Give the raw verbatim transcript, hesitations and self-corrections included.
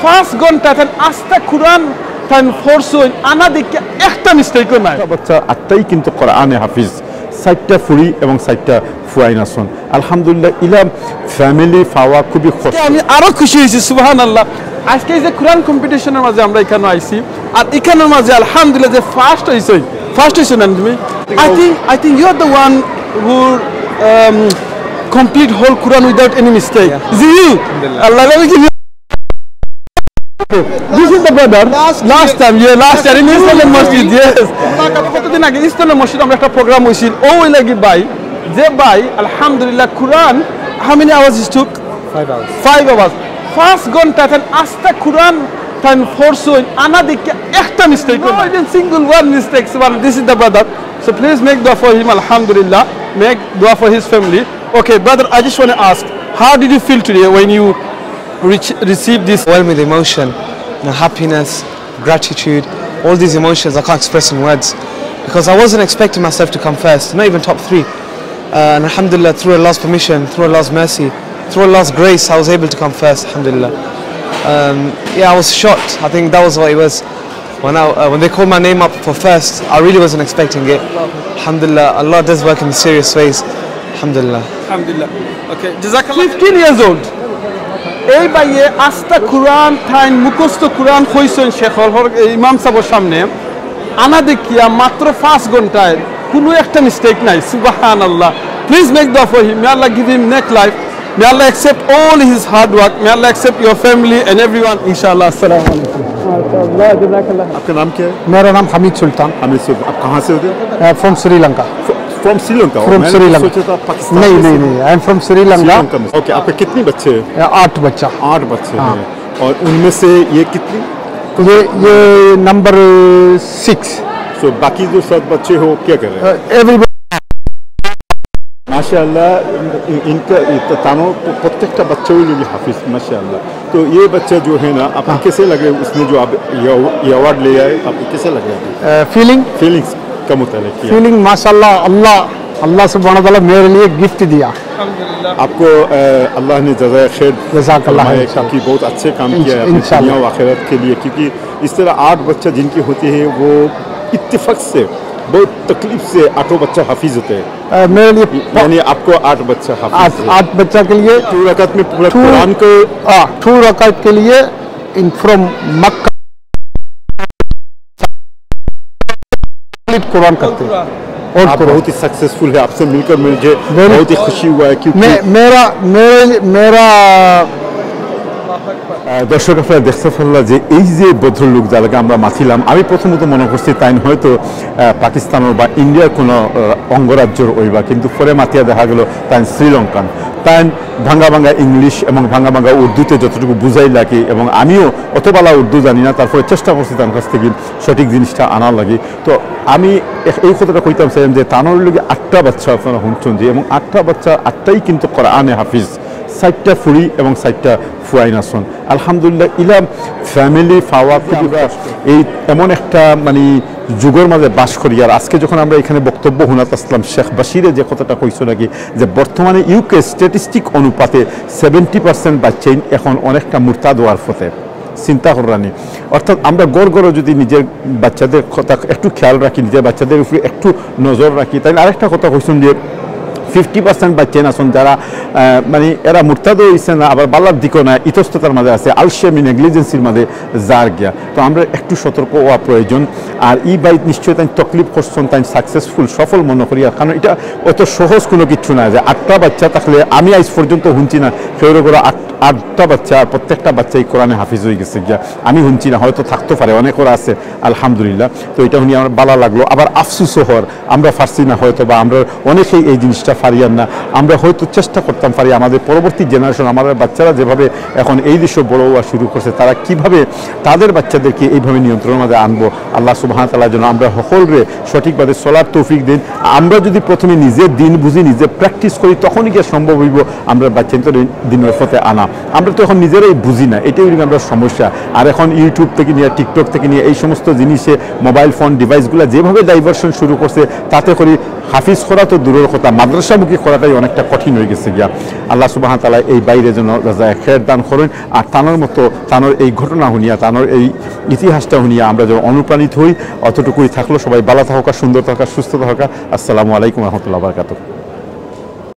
পাঁচ ঘন্টা তাইন আস্তা কুরআন তাইন পড়ছইন, আনা দেখিয়া একটা মিস্টেকও নাই। বাচ্চা আটটাই কিন্তু কোরআনে হাফিজ, চাইরটা ফুড়ি এবং চাইরটা ফুয়াইন আছইন। আলহামদুলিল্লাহ, ইলা ফ্যামিলি পাওয়া খুবই কষ্ট। আমি আরো খুশি অইছি, সুবহানাল্লাহ। আজকে এই যে কোরআন কম্পিটিশনের মাঝে আমরা ইখানো আইছি, আর ইখানোর মাঝে আলহামদুলিল্লাহ যে ফার্স্ট অইছইন, ফার্স্ট অইছো না তুমি? I think, I think you are the one who, um, complete whole Quran without any mistake. Is it you? Allah, let me give you. This is the brother. Last time, yeah, last year in Islamic Masjid, yes. কতদিন আগে ইসলামিক মসজিদ আমরা একটা প্রোগ্রাম অইছিল, ও অইলা কি ভাই, যে ভাই আলহামদুলিল্লাহ কোরআন, how many hours it took? Five hours. Five hours. পাঁচ ঘন্টা তাইন আস্তা কোরআন তাইন পড়ছইন, আনা দেখিয়া একটা মিস্টেকও নাই। Not even single one mistake. So, this is the brother. So please make dua for him, alhamdulillah. Make dua for his family. Okay, brother, I just want to ask, how did you feel today when you reach, received this? Overwhelmed with emotion, you know, happiness, gratitude, all these emotions I can't express in words, because I wasn't expecting myself to come first, not even top three. Uh, and alhamdulillah, through Allah's permission, through Allah's mercy, through Allah's grace, I was able to come first, alhamdulillah. Um, yeah, I was shocked. I think that was what it was. When I, uh, when they called my name up for first, I really wasn't expecting it. Alhamdulillah, Allah does work in mysterious ways. Alhamdulillah. আলহামদুলিল্লাহ। ওকে, জাযাকাল্লাহ। Fifteen years old। এই ভাইয়ে আস্তা কোরআন তাইন মুখস্থ কোরআন কইছইন শেখর হর-, এই ইমাম সাহেবের সামনে। আনা দেখিয়া মাত্র পাঁচ ঘন্টায় কোনো একটা মিস্টেক নাই। সুবহানাল্লাহ। Please make dua for him. May Allah give him next life. May Allah accept all his hard work. May Allah accept your family and everyone. Inshallah. Assalamu alaikum. Mashallah, jazakallah. आपका नाम क्या है? मेरा नाम हमीद सुल्तान। हमीद सुल्तान। आप कहाँ से होते हैं? फ्रॉम श्रीलंका। फ्रॉम श्रीलंका? फ्रॉम मैंने तो श्रीलंका। सोचा था पाकिस्तान नहीं, से। नहीं, नहीं, I am from श्रीलंका। श्रीलंका में। ओके, आपके कितने बच्चे हैं? आठ बच्चा। आठ बच्चे हैं। और उनमें से ये कितनी? ये, ये नंबर सिक्स। तो बाकी जो सात बच्चे हो, क्या कर रहे हैं? एवरीबडी। माशाअल्लाह, इन-, इनका, ये तो तानो, तो प्रत्येक बच्चा ही लोग हाफिज, माशाअल्लाह। तो ये बच्चा जो है ना, आपको कैसे लगे, उसने जो आप ये, ये अवार्ड ले आए, आपको कैसे लगे? फीलिंग? फीलिंग्स का मुतालिक किया। फीलिंग, माशाअल्लाह, अल्लाह, अल्लाह सुब्हानहू व तआला मेरे लिए गिफ्ट दिया। आपको, अ, अल्लाह ने जज़ाए खैर फरमाए, क्योंकि बहुत अच्छे काम किया है अपनी दुनिया व आखिरत के लिए, क्योंकि इस तरह आठ बच्चा जिनकी होती है, वो इत्तेफाक से, बहुत तकलीफ से आठों बच्चा हाफिज होते हैं। अ, मेरे लिए प- यानी आपको आठ बच्चा हाफिज आठ, है। आठ बच्चा के लिए टू रकात में पूरा टू, कुरान को हाँ, टू रकात के लिए इन फ्रॉम मक्का कंप्लीट कुरान करते हैं। और आप कुरान। बहुत ही सक्सेसफुल है, आपसे मिलकर मुझे बहुत ही खुशी हुआ है, क्योंकि मैं, मेरा, मेरे, मेरा আহ, দর্শক, আপনারা দেখতে পারলা যে এই যে ভদ্রলোক যার লগে আমরা মাতিলাম, আমি প্রথমত মনে করছি তাইন হয়তো, আহ, পাকিস্তানর বা ইন্ডিয়ার কোনো, আহ, অঙ্গরাজ্যর অইবা, কিন্তু পরে মাতিয়া দেখা গেল তাইন শ্রীলঙ্কান। তাইন ভাঙ্গা ভাঙ্গা ইংলিশ এবং ভাঙ্গা ভাঙ্গা উর্দুতে যতটুকু বুঝাইলা কি, এবং আমিও অত ভালা উর্দু জানি না, তারপরে চেষ্টা করছি তার কাছ থেকে সঠিক জিনিসটা আনার লাগি। তো আমি এ-, এই কথাটা কইতাম চাইলাম যে তানর লগে আটটা বাচ্চা আপনারা শুনছেন যে, এবং আটটা বাচ্চা আটটাই কিন্তু কোরআনে হাফিজ, চাইরটা ফুড়ি এবং চাইরটা ফুয়াইন আছইন। আলহামদুলিল্লাহ, ইলা ফ্যামিলি পাওয়া খুবই কষ্ট। এই এমন একটা মানে যুগর মাঝে বাস করি। আর আজকে যখন আমরা এখানে বক্তব্য হুনাত আসলাম, শেখ বাশিরে যে কথাটা কইছো নাকি, যে বর্তমানে ইউকে স্ট্যাটিস্টিক অনুপাতে সেভেন্টি পার্সেন্ট বাচ্চাইন এখন অনেকটা মুরতাদ হওয়ার পথে। চিন্তা কররানি। অর্থাৎ আমরা ঘর ঘরে যদি নিজের বাচ্চাদের কথা একটু খেয়াল রাখি, নিজের বাচ্চাদের উপরে একটু নজর রাখি, তাইলে আরেকটা কথা কইছইন যে ফিফটি পার্সেন্ট বাচ্চাইন আছইন যারা, আহ, মানে এরা মুরতাদ অইছে না, আবার বালার দিকও না, ইতস্ততার মাঝে আছে, আলসেমি, নেগলিজেন্সির মাঝে যার গিয়া। তো আমরা একটু সতর্ক হওয়া প্রয়োজন। আর ই ভাই নিশ্চয় তাইন তকলিফ করছইন, তাইন সাকসেসফুল, সফল মনে করি। আর কারণ এটা অত সহজ কোনো কিছু না যে আটটা বাচ্চা থাকলে, আমি আইজ পর্যন্ত শুনছি না কেউর ঘরো আট, আটটা বাচ্চা আর প্রত্যেকটা বাচ্চাই কোরআনে হাফিজ হয়ে গেছে গিয়া। আমি শুনছি না, হয়তো থাকতে পারে, অনেকর আছে, আলহামদুলিল্লাহ। তো এটা শুনি আমার ভালা লাগলো, আবার আফসোসও হওয়ার আমরা পারছি না হয়তো, বা আমরা অনেকেই এই জিনিসটা পারিয়ার না। আমরা হয়তো চেষ্টা করতাম পারি, আমাদের পরবর্তী জেনারেশন, আমাদের বাচ্চারা যেভাবে এখন এই দেশে বড় হওয়া শুরু করছে, তারা কিভাবে তাদের বাচ্চাদেরকে এইভাবে নিয়ন্ত্রণের মধ্যে আনবো। আল্লাহ সুবহানাহু ওয়া তাআলা যেন আমরা সকলরে সঠিকভাবে চলার তৌফিক দিন। আমরা যদি প্রথমে নিজে দিন বুঝি, নিজে প্র্যাকটিস করি, তখনই গিয়া সম্ভব হইব আমরা বাচ্চাদের দিনের পথে আনা। আমরা তো এখন নিজেরাই বুঝি না, এটাই হইল আমরা সমস্যা। আর এখন YouTube থেকে নিয়ে, TikTok থেকে নিয়ে এই সমস্ত জিনিসে মোবাইল ফোন ডিভাইসগুলো যেভাবে ডাইভার্সন শুরু করছে, তাতে করি হাফিজ করা তো দূরের কথা, মাদ্রাসা মুখামুখি করাটাই অনেকটা কঠিন হয়ে গেছে গিয়া। আল্লাহ সুবহানাহু ওয়া তাআলা এই ভাইরে যেন জাযায়ে খায়ের দান করইন, আর তানর মতো, তানর এই ঘটনা হুনিয়া, তানর এই ইতিহাসটা হুনিয়া আমরা যেন অনুপ্রাণিত হই। অতটুকুই থাকলো, সবাই ভালা থাকা, সুন্দর থাকা, সুস্থ থাকা। আসসালামু আলাইকুম রহমতুল্লাহ বারাকাতুহু।